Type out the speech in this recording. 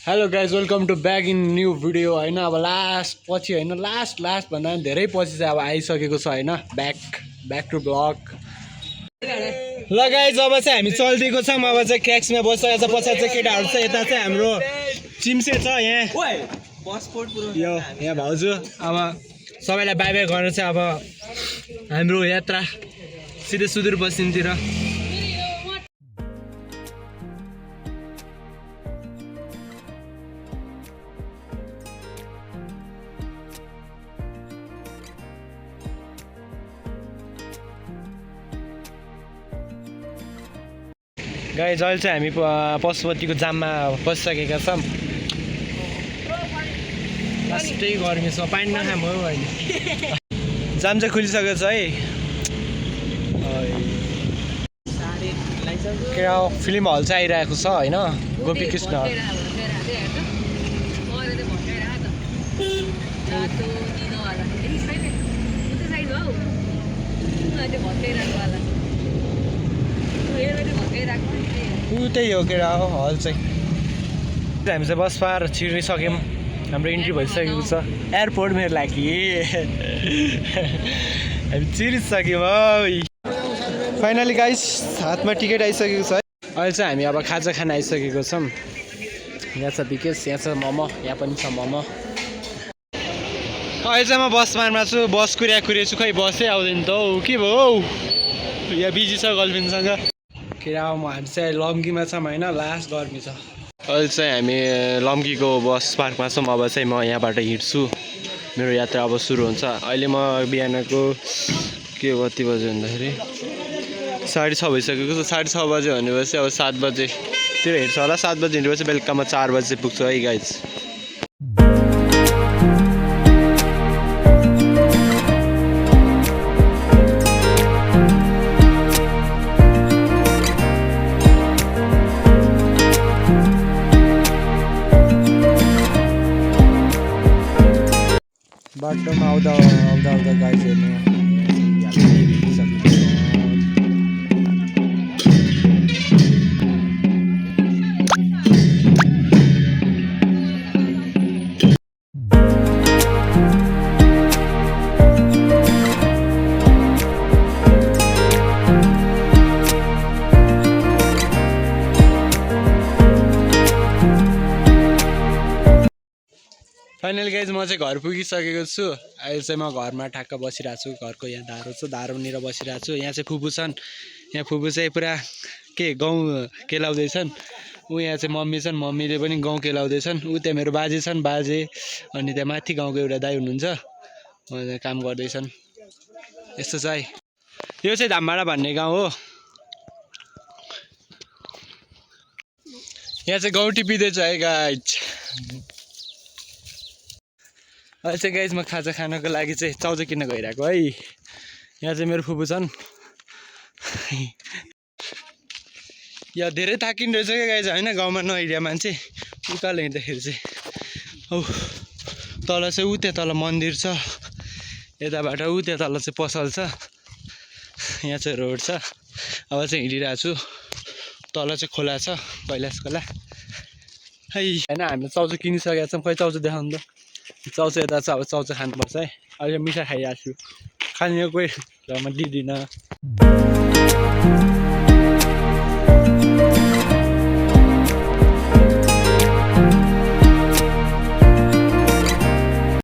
Hello guys welcome to back in new video होइन। अब last पछि होइन लास्ट भन्दा पनि धेरै पछि चाहिँ अब आइसकेको छ होइन। Back to blog. ल गाइज अब चाहिँ हामी चल्दिएको छौँ। अब चाहिँ क्याक्समा बसिरहेको छ। पछाडि चाहिँ केटाहरू छ। यता चाहिँ हाम्रो चिम्से छ यहाँ यो यहाँ भाउजू। अब सबैलाई बाई बाई गरेर चाहिँ अब हाम्रो यात्रा सिधै सुदूर पश्चिमतिर। गाइज अहिले चाहिँ हामी पशुपतिको जाममा बसिसकेका छौँ। लास्टै गर्मी छ, पानी नखाम हो अहिले। जाम चाहिँ खुलिसकेको छ है। फिल्म हल चाहिँ आइरहेको छ होइन, गोपी कृष्ण। त्यही हो केटा हो हल चाहिँ। हामी चाहिँ बस पार छिरिसक्यौँ। हाम्रो इन्ट्री भइसकेको छ एयरपोर्ट मेरो लागि। हामी छिरिसक्यौँ है फाइनली गाइस। हातमा टिकट आइसकेको छ। अहिले चाहिँ हामी अब खाजा खान आइसकेको छौँ। यहाँ छ विकेश, यहाँ छ मोमो, यहाँ पनि छ मोमो। अहिले चाहिँ म बसमा छु। बस कुरेछु खै बसै आउँदैन त हौ। के भयो यहाँ बिजी छ गर्लफ्रेन्डसँग। हामी चाहिँ लम्कीमा छौँ होइन, लास्ट गर्मी छ। अहिले चाहिँ हामी लम्कीको बस पार्कमा छौँ। अब चाहिँ म यहाँबाट हिँड्छु। मेरो यात्रा अब सुरु हुन्छ। अहिले म बिहानको के कति बज्यो भन्दाखेरि 6:30 भइसकेको छ। 6:30 बज्यो भनेपछि अब 7 बजेतिर हिँड्छ होला। 7 बजे हिँडेपछि बेलुका म 4 बजे पुग्छु है गाइज। बाटोमा आउँदा गाइज हेर्नु फाइनल गाइज म चाहिँ घर पुगिसकेको छु। अहिले चाहिँ म घरमा ठ्याक्क बसिरहेको छु। घरको यहाँ धारो छ, धारोनिर बसिरहेको छु। यहाँ चाहिँ फुपू छन्। यहाँ फुपू चाहिँ पुरा के गहुँ केलाउँदैछन्। ऊ यहाँ चाहिँ मम्मी छन्, मम्मीले पनि गहुँ केलाउँदैछन्। ऊ त्यहाँ मेरो बाजे छन्, बाजे अनि त्यहाँ माथि गाउँको एउटा दाइ हुनुहुन्छ, उहाँ काम गर्दैछन्। यस्तो चाहिँ यो चाहिँ धामभाडा भन्ने गाउँ हो। यहाँ चाहिँ गहुँ टिपिँदैछ है गाइज। अहिले चाहिँ गाइज म खाजा खानको लागि चाहिँ चाउचाउ किन्न गइरहेको है। यहाँ चाहिँ मेरो फुपू छन्। यहाँ धेरै थाकिने रहेछ क्या गाइज होइन, गाउँमा नहिँड्या मान्छे। उकालो हिँड्दाखेरि चाहिँ औ तल चाहिँ ऊ त्यहाँ तल मन्दिर छ, यताबाट ऊ त्यहाँ तल चाहिँ पसल छ। यहाँ चाहिँ रोड छ। अब चाहिँ हिँडिरहेको छु। तल चाहिँ खोला छ, कैलाश खोला है होइन। हामीले चाउचाउ किनिसकेका छौँ। खै चाउचाउ देखाउनु त। चाउचाउ यता छ। अब चाउचाउ खानुपर्छ है। अहिले मिठा खाइरहेको छु। खाने कोही घरमा दिँदिनँ।